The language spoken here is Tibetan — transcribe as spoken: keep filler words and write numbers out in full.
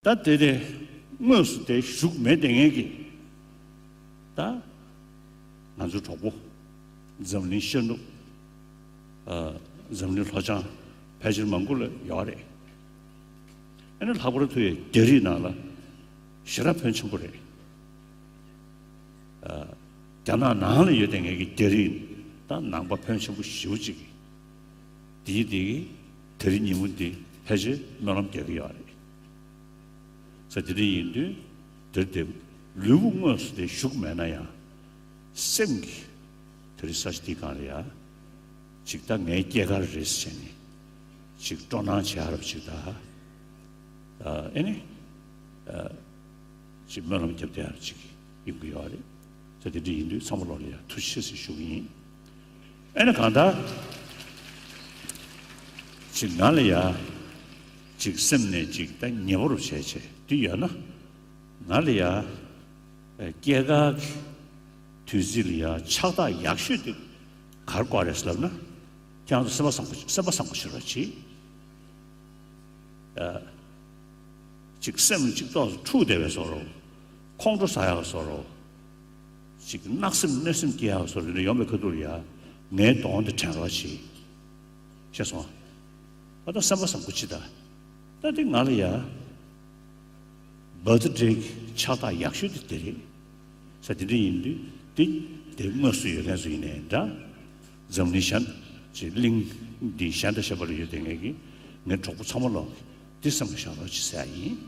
ད་དེ་དེ་དངོས་སུ་དེ་བཞུགས་མེད་དེ་ངེས་ཀྱི། ད་ང་ཚོའི་གྲོགས་པོ་འཛམ་གླིང་ཤར་ནུབ། ཨ། འཛམ་གླིང་ལྷོ་བྱང་ཕལ་ཆེར་མང་པོ་ལ་ཡོད་རེད། ཨ་ནི་ལྷག་པར་དུ་རྒྱ་རིགས་ནང་ལ་ཞེ་དྲག་ཕོན་ཆེན་པོ་རེད། ཨ། རྒྱ་ནག་ནང་ལ་ཡོད་དེ་ངེས་ཀྱི་རྒྱ་རིགས་དང་ནང་པ་ཕོན་ཆེན་པོ་ཞེ་པོ་ཅིག་གིས་དེའི་དེ་གི་དེ་རིང་ཉིན་མོ་འདི་ཕལ་ཆེར་སྨོན་ལམ་རྒྱག་གི་ཡོད་རེད། ས་དེ་འདྲ་ཡིན་དུས་དེར་དེ་ལུས་པོ་དངོས་སུ་དེ་བཞུགས་མེད་ན་ཡང་སེམས་ཀྱི་དེ་རིང་ས་ཆ་འདི་སྒང་ལ་ཡ་ཅིག་ད་ངའི་སྐྱེས་སྐར་རེད་ཟེར་ནས་ཅིག་སྤྲོ་སྣང་བྱེད་ཡ་རབས་ཅིག་ད་ཨ་ཨེ་ནི་ཨ་ཅིག་སྨོན་ལམ་རྒྱབ་བསྡད་ཡ་རབས་ཅིག་ཡོང་གི་ཡོད་རེད། ས་དེ་འདྲ་ཡིན་དུས་ཚང་མ་ལོག་ལ་ཡ་ཐུགས་རྗེ་ཆེ་ཞུ་གི་ཡིན། ཨེ་ནི་གང་ལྟར་ཅིག་ང་ལ་ཡ་ཅིག་སེམས་ནས་ཅིག་ད་ཉེ་བོ་རུ་བྱས་བྱས་འདི་ཡོད་ན། ང་ལ་ཡ་སྐྱེས་སྐར་གྱི་དུས་ཚིགས་ལ་ཡ་ཕྱག་རྟགས་ཡག་ཤོས་དེ་ག་རེ་དགོས་རེད་ལབ་ན། ཁྱེད་རང་ཚོ་སེམས་པ་བཟང་པོ་སེམས་པ་བཟང་པོ་བྱེད་རོགས་གྱིས། ཨ། ཅིག་སེམས་གཅིག་ཏོག་ཙམ་འཁྲུག་བསྡད་པའི་བཟོ་འདྲ། ཁོང་ཁྲོ་ཟ་ཡག་བཟོ་འདྲ། ཅིག་གནག་སེམས་གནོད་སེམས་སྐྱེ་ཡག་བཟོ་འདྲ་ཡོང་བའི་ཁ་ཐུག་ལ་ཡ་ངའི་གདོང་དེ་དྲན་རོགས་གྱིས། ཤེས་སོང་ཨ། ད་སེམས་པ་བཟང་པོ་བྱེད་ད། ད་དེ་ང་ལ་ཡ་བར་ཐི་ཌེ་གི་ཕྱག་རྟགས་ཡག་ཤོས་དེ་དེ་རེད། ས་དེ་འདྲ་ཡིན་དུས་དེ་དེ་དངོས་སུ་ཡོད་མཁན་ཚོ་ཡིན་ནའི་འདྲ། འཛམ་གླིང་གཞན་ཅིག་གླིང་འདི་གཞན་དང་གཞན་པ་ལ་ཡོད་དེ་ངེས་ཀྱི་ངའི་གྲོགས་པོ་ཚང་མ་ལོག་འདི་བསམ་བློ་བཞག་རོགས་གྱིས་ཟེར་ཡ་ཡིན།